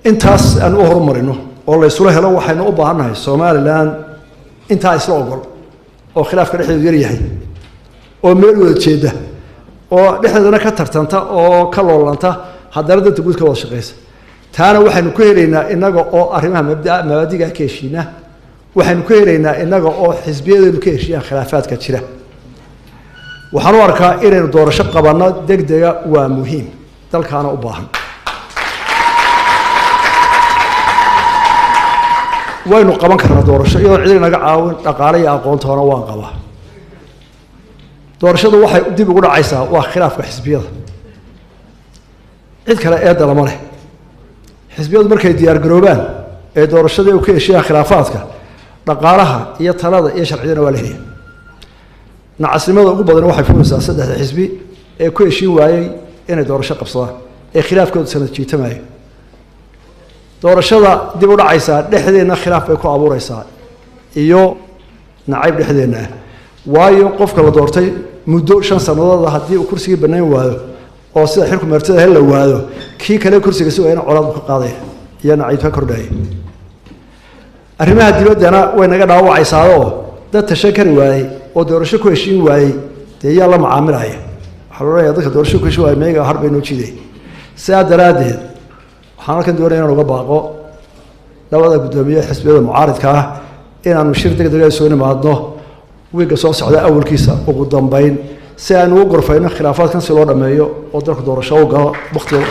Intaas aan u horumarino oo la ysula helo, waxaynu u baahannahay Somalilan intaa isla ogol oo khilaafka dhexdeedu yar yahay oo meel wada jeeda oo dhexdeedana ka tartanta oo ka loolanta, haddana danta guud ka wada shaqeysa. Taana waxaynu ku helaynaa innaga oo arrimaha mabdaa mabaadiga ka heshiina. Waxaynu ku helaynaa innaga oo xisbiyadeenu ka heshiiyaan khilaafaadka jira. Waxaan u arkaa inaynu doorasho qabanno degdega waa muhiim, dalkaana u baahan. Waynu qaban karnaa doorasho iyadoon cid inaga caawin, dhaqaale iyo aqoontoona waan qabaa. Doorashadu waxay dib ugu dhacaysaa waa khilaafka xisbiyada, cid kale eedda lama leh. Xisbiyadu markay diyaar garoobaan ee doorashadii u ka heshiiyaan khilaafaadka, dhaqaalaha iyo talada iyo sharciyadana waa la helaya. Nacasnimada ugu badan waxay fulaysaa saddexda xisbi ee ku heshiin waayey inay doorasho qabsadaan ee khilaafkoodu sanad jiitamayo. Doorashada dib u dhacaysaa dhexdeenna khilaaf bay ku abuureysaa iyo nacayb dhexdeenna ah, waayo qofka la doortay muddo 5 sanadooda haddii uu kursigii banayn waayo oo sida xilku martida hel la waayo, kii kale kursiga sugayana colaad buu ka qaadaya iyo nacayb ka kordhaya. Arrimaha dibaddana way naga dhaawacaysaayoo dad tashan kari waayey oo doorasho ku heshiin waayey dee yaa la macaamilaya? Waxaa la odhanaya dadka doorasho ku heshiin waayey meega har bay noo jiiday. Sidaa daraaddeed waxaan halkan doonaya inaan uga baaqo labada guddoomiye xisbiyada mucaaridka ah inaanu shir deg dega soo nimaadno wiigga soo socda awalkiisa ugu dambeyn, si aanu u gorfayno khilaafaadkan si loo dhameeyo oo dalku doorasho u galo waktiga.